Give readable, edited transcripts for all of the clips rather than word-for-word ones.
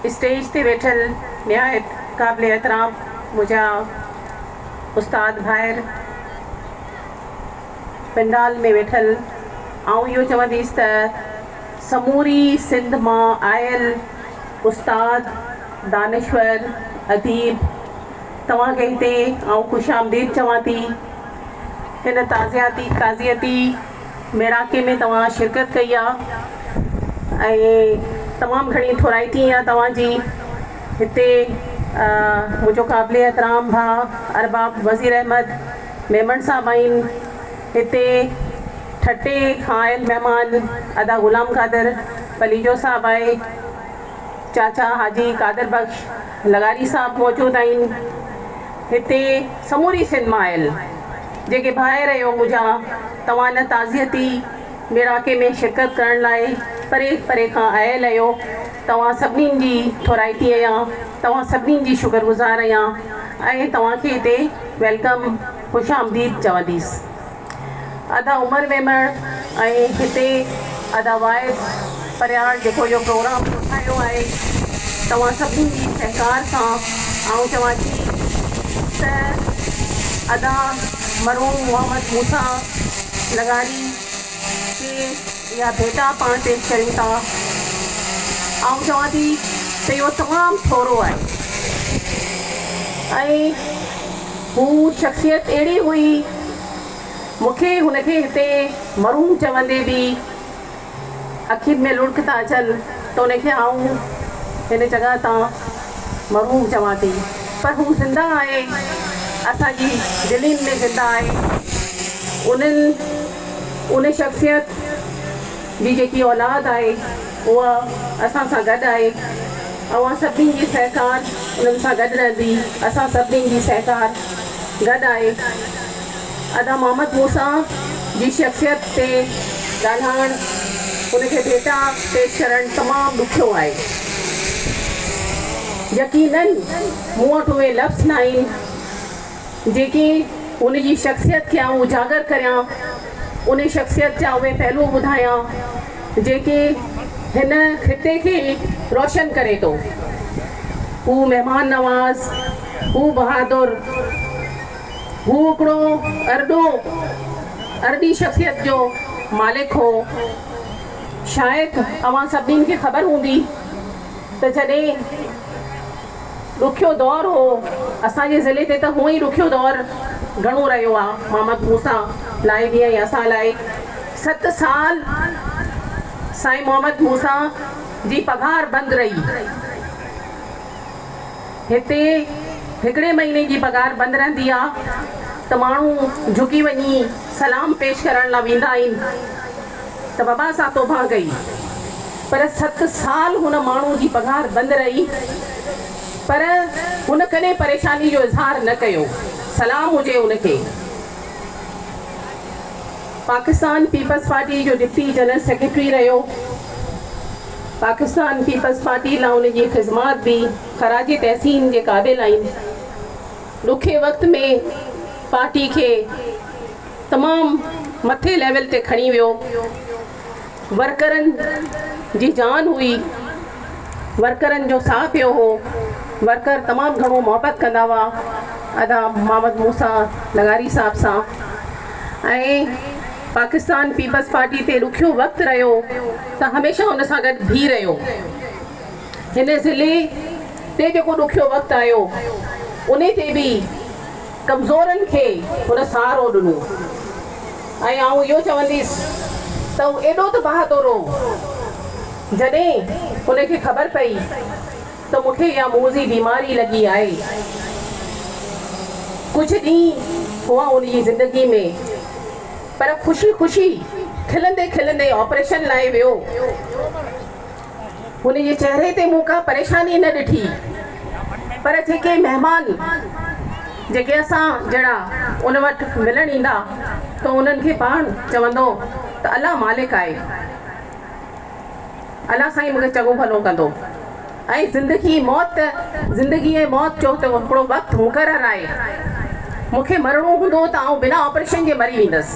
Stage تي ويٺل نهايت قابل احترام منهنجا استاد ڀائر، پنڊال ۾ ويٺل آئون اهو چونديس ته سموري سنڌ مان آيل استاد، دانشور، اديب توهان کي هتي آئون خوش آمديد چوان ٿي. هن تعزياتي تعزيتي ميڙاڪي ۾ توهان شرڪت ڪئي آ ۽ تمام گهڻي ٿورائتي آهيان توهان جي. هتي منهنجو قابل احترام ڀاء ارباب وزير احمد ميمڻ صاحب آهن. هتي ٺٽي کان آيل مهمان ادا غلام قادر پليجو صاحب آهي، چاچا حاجي قادر بخش لغاري صاحب موجود آهن. هتي سموري سنڌ مان آيل جيڪي ڀائر آهيو منهنجا توهان هن تعزيتي ميڙاڪي ۾ شرڪت ڪرڻ لاء پري پري کان آيل آهيو توهان سڀني جي ٿورائتي آهيان توهان سڀني جي شڪر گذار آهيان ۽ توهان کي هتي welcome خوش آمديد چونديس. ادا عمر ميمڻ ۽ هتي ادا واحد پرياڙ جيڪو اهو پروگرام ڪوٺايو آهي توهان سڀني جي سهڪار سان آئون چوان ٿي ته ادا مرحوم محمد موسيٰ لغاري کي اها ڀيٽا پاڻ پيش ڪريون ٿا آئون چوان ٿي ته اهو تمام ٿورو آهي ۽ هو شخصيت اهڙي هئي، مون کي هن کي هتي مرحوم چوندي به اکين ۾ لڙڪ ٿا اچن ته ان کي آئون هن جڳهه تان مرحوم چوان ٿي پر هو زنده آهي، اسان جي دلين ۾ زنده آهي. انهن ان شخصيت جي جيڪي اولاد آهي اها اسان سان گڏ آهي. اوهان سڀني جي سهڪار انهن سان گڏ رهندي. اسان سڀني جي سهڪار گڏ آهي. ادا محمد موسيٰ جي شخصيت تي ڳالهائڻ ان کي ڀيٽا پيش ڪرڻ تمام ڏکيو آهي. يقينن مون وٽ اهي لفظ ناهن جيڪي ان جي شخصيت کي آئون اجاگر ڪريان، ان شخصيت جا اهي پهلو ٻڌايان جيڪي هن خطي کي روشن ڪري ٿو. هو مهمان نواز، هو بهادر، هو هڪڙو ارڏو، ارڏي شخصيت جو مالڪ هو. شايد اوهان سڀني کي خبر هوندي ته جڏهن ڏکيو دور هو. اسان جي ضلعي تي ته هونء ئي ڏکيو دور گهڻو رهيو آ. محمد موسيٰ لاء به ۽ اسان لاء. ست سال سائين محمد موسيٰ جي پگهار بند رهي. هتي هڪڙي مهيني جي پگهار بند رهندي آ ته ماڻهو جهڪي وڃي سلام پيش ڪرڻ لا ويندا آهن ته بابا اسان توبهان ڪئي. پر ست سال هن ماڻهو جي پگهار بند رهي پر هن ڪڏهن پريشاني جو اظهار نه ڪيو. سلام هجي ان کي. پاڪستان پيپلز پارٽي جو ڊپٽي جنرل سيڪريٽري رهيو. پاڪستان پيپلز پارٽي لا ان جي خذمات به خراج تحسين جي قابل آهن. ڏکي وقت ۾ پارٽي کي تمام مٿي ليول تي کڻي ويو. ورڪرن جي جان هئي، ورڪرن جو ساهه پيو هو، ورڪر تمام گهڻو محبت ڪندا هئا ادا محمد موسيٰ لغاري صاحب سان ۽ پاڪستان پيپلز پارٽي تي ڏکيو وقت رهيو ته هميشه ان سان گڏ بيهي رهيو. هن ضلعي تي جيڪو ڏکيو وقت آيو انهي تي به ڪمزورن کي هن سهارو ڏنو. ۽ آئون اهو چونديس ته هو ايڏو ته بهادر هو، جڏهن هن کي خبر پئي ته مون کي اها موذي بيماري لڳي آهي. ڪجهه ڏينهن هئا هن جي زندگي ۾، پر خوشي خوشي کلندي کلندي آپريشن لاء ويو. هن جي چهري تي مون ڪا پريشاني نه ڏٺي، پر جيڪي مهمان، جيڪي اسان جهڙا ان وٽ ملڻ ايندا ته انهن کي پاڻ چوندو ته الله مالڪ آهي، الله سائين مون کي چڱو ڀلو ڪندو ۽ زندگي موت زندگي ۽ موت جو ته هڪڙو وقت مقرر آهي، مون کي مرڻو هوندو ته آئون بنا آپريشن جي مري ويندس،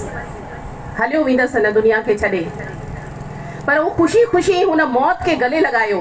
هليو ويندس هن دنيا کي ڇڏي. پر هو خوشي خوشي هن موت کي گلي لڳايو.